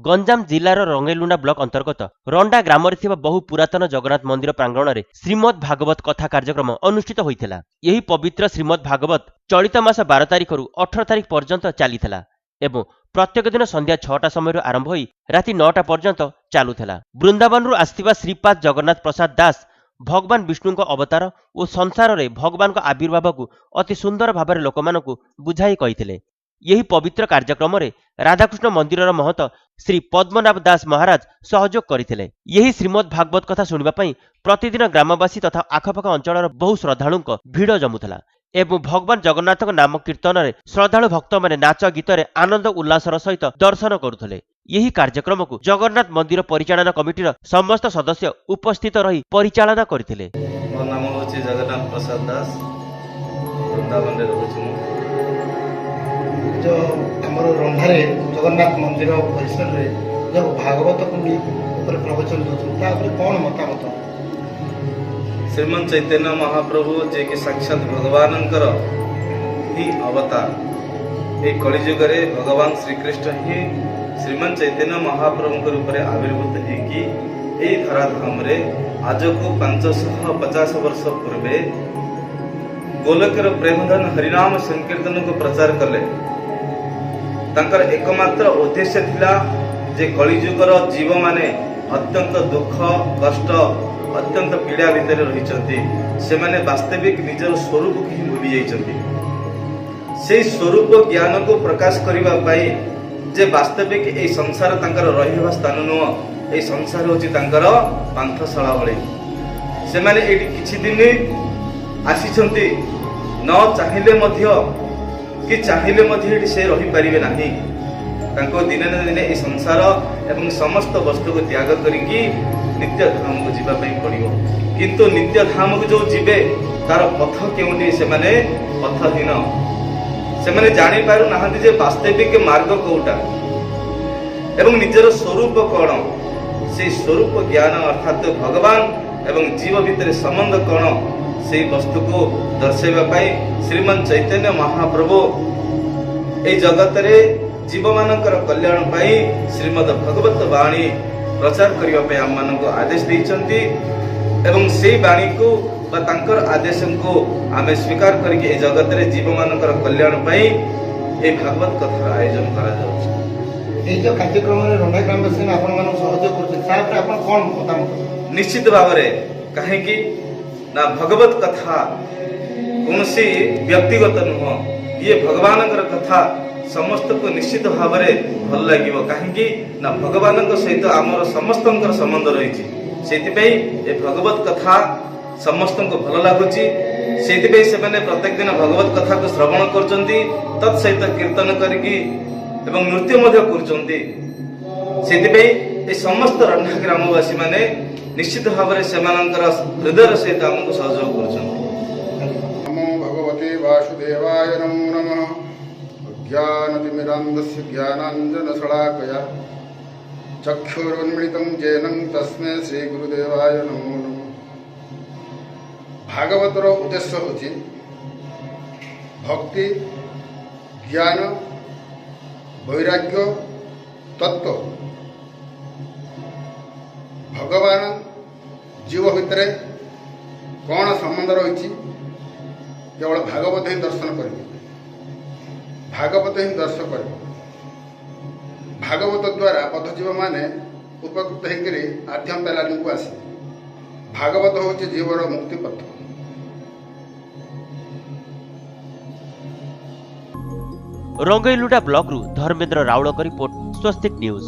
ଗଞ୍ଜାମ ଜିଲ୍ଲାର ରଙ୍ଗେଇଲୁଣ୍ଡା ବ୍ଲକ ଅନ୍ତର୍ଗତ ରଣ୍ଡା ଗ୍ରାମରେ ଥିବା ବହୁ ପୁରାତନ ଜଗନ୍ନାଥ ମନ୍ଦିର ପ୍ରାଙ୍ଗଣରେ ଶ୍ରୀମଦ୍ ଭାଗବତ କଥା କାର୍ଯ୍ୟକ୍ରମ ଅନୁଷ୍ଠିତ ହୋଇଥିଲା। ଏହି ପବିତ୍ର ଶ୍ରୀମଦ୍ ଭାଗବତ ଚଳିତ ମାସ 12 ତାରିଖରୁ 18 ତାରିଖ ପର୍ଯ୍ୟନ୍ତ ଚାଲିଥିଲା ଏବଂ ପ୍ରତ୍ୟେକ ଦିନ ସନ୍ଧ୍ୟା 6ଟା ସମୟରୁ ଆରମ୍ଭ ହୋଇ ରାତି 9ଟା ପର୍ଯ୍ୟନ୍ତ ଚାଲୁଥିଲା। ବୃନ୍ଦାବନରୁ ଆସିଥିବା ଶ୍ରୀପାଦ ଜଗନ୍ନାଥ ପ୍ରସାଦ ଦାସ ଭଗବାନ ବିଷ୍ଣୁଙ୍କ ଅବତାର ଓ ସଂସାରରେ ଭଗବାନଙ୍କ ଆବିର୍ଭାବକୁ ଅତି ସୁନ୍ଦର ଭାବରେ ଲୋକମାନଙ୍କୁ ବୁଝାଇ କହିଥିଲେ। ଏହି ପବିତ୍ର କାର୍ଯ୍ୟକ୍ରମରେ ରାଧାକୃଷ୍ଣ ମନ୍ଦିରର ମହନ୍ତ ଶ୍ରୀ ପଦ୍ମନାଭ ଦାସ ମହାରାଜ ସହଯୋଗ କରିଥିଲେ। ଏହି ଶ୍ରୀମଦ୍ ଭାଗବତ କଥା ଶୁଣିବା ପାଇଁ ପ୍ରତିଦିନ ଗ୍ରାମବାସୀ ତଥା ଆଖପାଖ ଅଞ୍ଚଳର ବହୁ ଶ୍ରଦ୍ଧାଳୁଙ୍କ ଭିଡ଼ ଜମୁଥିଲା ଏବଂ ଭଗବାନ ଜଗନ୍ନାଥଙ୍କ ନାମ କୀର୍ତ୍ତନରେ ଶ୍ରଦ୍ଧାଳୁ ଭକ୍ତମାନେ ନାଚ ଗୀତରେ ଆନନ୍ଦ ଉଲ୍ଲାସର ସହିତ ଦର୍ଶନ କରୁଥିଲେ। ଏହି କାର୍ଯ୍ୟକ୍ରମକୁ ଜଗନ୍ନାଥ ମନ୍ଦିର ପରିଚାଳନା କମିଟିର ସମସ୍ତ ସଦସ୍ୟ ଉପସ୍ଥିତ ରହି ପରିଚାଳନା କରିଥିଲେ। ମୋ ନାମ ହେଉଛି ଜଗନ୍ନାଥ ପ୍ରସାଦ ଦାସ, ବୃନ୍ଦାବନରେ ରହୁଛି ମୁଁ। ଯେଉଁ ଆମର ରନ୍ଧାରେ ଜଗନ୍ନାଥ ମନ୍ଦିର ପରିସରରେ ଯେଉଁ ଭାଗବତ କୁଣ୍ଡି ଉପରେ ପ୍ରବଚନ ଦେଉଛନ୍ତି, ତା ଉପରେ କ'ଣ ମତାମତ? ଶ୍ରୀମନ୍ ଚୈତନ୍ୟ ମହାପ୍ରଭୁ ଯିଏକି ସାକ୍ଷାତ ଭଗବାନଙ୍କର ହିଁ ଅବତାର, ଏହି କଳିଯୁଗରେ ଭଗବାନ ଶ୍ରୀକୃଷ୍ଣ ହିଁ ଶ୍ରୀମନ୍ ଚୈତନ୍ୟ ମହାପ୍ରଭୁଙ୍କ ରୂପରେ ଆବିର୍ଭୂତ ହେଇକି ଏହି ଧରାଧାମରେ ଆଜକୁ 550 ବର୍ଷ ପୂର୍ବେ ଗୋଲକର ପ୍ରେମଧନ ହରିନାମ ସଂକୀର୍ତ୍ତନକୁ ପ୍ରଚାର କଲେ। ତାଙ୍କର ଏକମାତ୍ର ଉଦ୍ଦେଶ୍ୟ ଥିଲା ଯେ କଳିଯୁଗର ଜୀବମାନେ ଅତ୍ୟନ୍ତ ଦୁଃଖ କଷ୍ଟ, ଅତ୍ୟନ୍ତ ପୀଡ଼ା ଭିତରେ ରହିଛନ୍ତି, ସେମାନେ ବାସ୍ତବିକ ନିଜର ସ୍ୱରୂପକୁ ହିଁ ଭୁଲି ଯାଇଛନ୍ତି। ସେଇ ସ୍ୱରୂପ ଜ୍ଞାନକୁ ପ୍ରକାଶ କରିବା ପାଇଁ ଯେ ବାସ୍ତବିକ ଏଇ ସଂସାର ତାଙ୍କର ରହିବା ସ୍ଥାନ ନୁହଁ, ଏଇ ସଂସାର ହେଉଛି ତାଙ୍କର ପାନ୍ଥଶାଳା ଭଳି। ସେମାନେ ଏଇଠି କିଛି ଦିନ ଆସିଛନ୍ତି, ନ ଚାହିଁଲେ ମଧ୍ୟ କି ଚାହିଁଲେ ମଧ୍ୟ ଏଠି ସେ ରହିପାରିବେ ନାହିଁ। ତାଙ୍କୁ ଦିନେ ନା ଦିନେ ଏଇ ସଂସାର ଏବଂ ସମସ୍ତ ବସ୍ତୁକୁ ତ୍ୟାଗ କରିକି ନିତ୍ୟ ଧାମକୁ ଯିବା ପାଇଁ ପଡ଼ିବ। କିନ୍ତୁ ନିତ୍ୟ ଧାମକୁ ଯୋଉ ଯିବେ ତାର ପଥ କେଉଁଠି, ସେମାନେ ପଥହୀନ। ସେମାନେ ଜାଣିପାରୁନାହାନ୍ତି ଯେ ବାସ୍ତବିକ ମାର୍ଗ କୋଉଟା ଏବଂ ନିଜର ସ୍ୱରୂପ କ'ଣ। ସେଇ ସ୍ୱରୂପ ଜ୍ଞାନ ଅର୍ଥାତ୍ ଭଗବାନ ଏବଂ ଜୀବ ଭିତରେ ସମ୍ବନ୍ଧ କ'ଣ, ସେଇ ବସ୍ତୁକୁ ଦର୍ଶାଇବା ପାଇଁ ଶ୍ରୀମନ୍ ଚୈତନ୍ୟ ମହାପ୍ରଭୁ ଏଇ ଜଗତରେ ଜୀବମାନଙ୍କର କଲ୍ୟାଣ ପାଇଁ ଶ୍ରୀମଦ୍ ଭଗବତ ବାଣୀ ପ୍ରଚାର କରିବା ପାଇଁ ଆମମାନଙ୍କୁ ଆଦେଶ ଦେଇଛନ୍ତି ଏବଂ ସେଇ ବାଣୀକୁ ବା ତାଙ୍କର ଆଦେଶକୁ ଆମେ ସ୍ୱୀକାର କରିକି ଏ ଜଗତରେ ଜୀବମାନଙ୍କର କଲ୍ୟାଣ ପାଇଁ ଏହି ଭାଗବତ କଥାର ଆୟୋଜନ କରାଯାଉଛି। ଏଇ ଯେଉଁ କାର୍ଯ୍ୟକ୍ରମରେ ରଣ୍ଡା ଗ୍ରାମବାସୀ ଆପଣମାନଙ୍କୁ ସହଯୋଗ କରୁଛନ୍ତି, ତା ଉପରେ ଆପଣ କ'ଣ ମତାମତ? ନିଶ୍ଚିତ ଭାବରେ, କାହିଁକି ନା ଭଗବତ କଥା କୌଣସି ବ୍ୟକ୍ତିଗତ ନୁହଁ, ଇଏ ଭଗବାନଙ୍କର କଥା ସମସ୍ତଙ୍କୁ ନିଶ୍ଚିତ ଭାବରେ ଭଲ ଲାଗିବ। କାହିଁକି ନା ଭଗବାନଙ୍କ ସହିତ ଆମର ସମସ୍ତଙ୍କର ସମ୍ବନ୍ଧ ରହିଛି, ସେଇଥିପାଇଁ ଏ ଭଗବତ କଥା ସମସ୍ତଙ୍କୁ ଭଲ ଲାଗୁଛି। ସେଇଥିପାଇଁ ସେମାନେ ପ୍ରତ୍ୟେକ ଦିନ ଭଗବତ କଥାକୁ ଶ୍ରବଣ କରୁଛନ୍ତି, ତତ୍ ସହିତ କୀର୍ତ୍ତନ କରିକି ଏବଂ ନୃତ୍ୟ ମଧ୍ୟ କରୁଛନ୍ତି। ସେଥିପାଇଁ ଏ ସମସ୍ତ ରଣ୍ଡା ଗ୍ରାମବାସୀ ମାନେ ନିଶ୍ଚିତ ଭାବରେ ସେମାନଙ୍କର ହୃଦୟର ସହିତ ଆମକୁ ସହଯୋଗ କରୁଛନ୍ତି। ନମୋ ଭଗବତେ ବାସୁଦେବାୟ ନମୋ ନମଃ। ଅଜ୍ଞାନତିମିରାନ୍ଧସ୍ୟ ଜ୍ଞାନାଞ୍ଜନଶଳାକୟା ଚକ୍ଷୁରୁନ୍ମିଳିतं ଯେନ ତସ୍ମୈ ଶ୍ରୀଗୁରୁଦେବାୟ ନମୋ ନମଃ। ଭାଗବତର ଉଦ୍ଦେଶ୍ୟ ହେଉଛି ଭକ୍ତି, ଜ୍ଞାନ, ବୈରାଗ୍ୟ, ତତ୍ତ୍ୱ। ଭଗବାନ ଜୀବ ଭିତରେ କ'ଣ ସମ୍ବନ୍ଧ ରହିଛି କେବଳ ଭାଗବତ ହିଁ ଦର୍ଶନ କରିବ, ଭାଗବତ ହିଁ ଦର୍ଶନ କରିବ। ଭାଗବତ ଦ୍ୱାରା ବଦ୍ଧଜୀବମାନେ ଉପକୃତ ହେଇକରି ଆଧ୍ୟାତ୍ମ ଲାଇନକୁ ଆସିବେ। ଭାଗବତ ହେଉଛି ଜୀବର ମୁକ୍ତିପଥ। ରଙ୍ଗେଇଲୁଣ୍ଡା ବ୍ଲକରୁ ଧର୍ମେନ୍ଦ୍ର ରାଉଳଙ୍କ ରିପୋର୍ଟ, ସ୍ୱସ୍ତିକ ନ୍ୟୁଜ୍।